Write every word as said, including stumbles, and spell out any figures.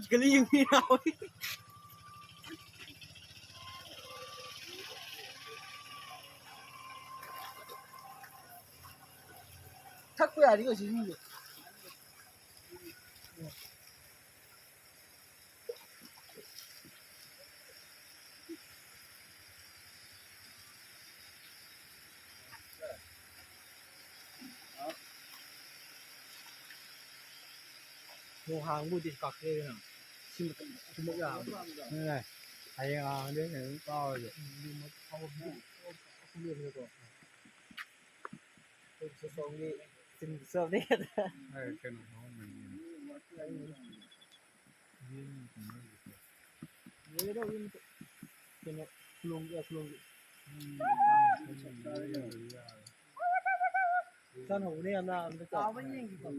ꯒꯂꯤ ꯌꯦꯡꯕ ꯌꯥꯎꯏ꯫ ꯊꯛꯄ ꯌꯥꯔꯤ ꯀꯩꯁꯨ ꯁꯤꯁꯦ꯫ ꯅꯣꯡ ꯍꯥꯡꯕꯨꯗꯤ ꯀꯥꯞꯊꯣꯛꯑꯦꯗꯅ꯫ ꯁꯤ ꯃꯇꯝꯗ ꯑꯗꯨꯃꯛ ꯌꯥꯕꯅꯤ꯫ ꯑꯗꯨꯅꯦ꯫ ꯍꯌꯦꯡ ꯍꯥꯡꯉꯗꯤ ꯑꯩꯅ ꯑꯗꯨꯝ ꯀꯥꯎꯔꯒꯦ꯫ ꯎꯝ, ꯑꯗꯨ ꯃ-, ꯐꯥꯎꯕ ꯐꯥꯎꯕ ꯐꯥꯎꯕ ꯐꯥꯎꯕ꯫ ꯑꯩꯈꯣꯏ ꯁꯣꯝꯒꯤ ꯆꯤꯡ ꯆꯠꯂꯦ꯫ ꯑꯩ ꯀꯩꯅꯣ ꯐꯥꯎꯔꯝꯕꯅꯤ꯫ ꯌꯦꯟ ꯀꯩꯅꯣ, ꯀꯩꯅꯣ, ꯈꯨꯂꯣꯡꯒꯤ, ꯈꯨꯂꯣꯡꯒꯤ꯫ ꯎꯝ, ꯆꯥꯅ ꯍꯧꯕꯅꯦ ꯌꯥꯝꯅ ꯑꯝꯇ ꯆꯥꯎꯕ ꯌꯦꯡꯈꯤꯕ꯫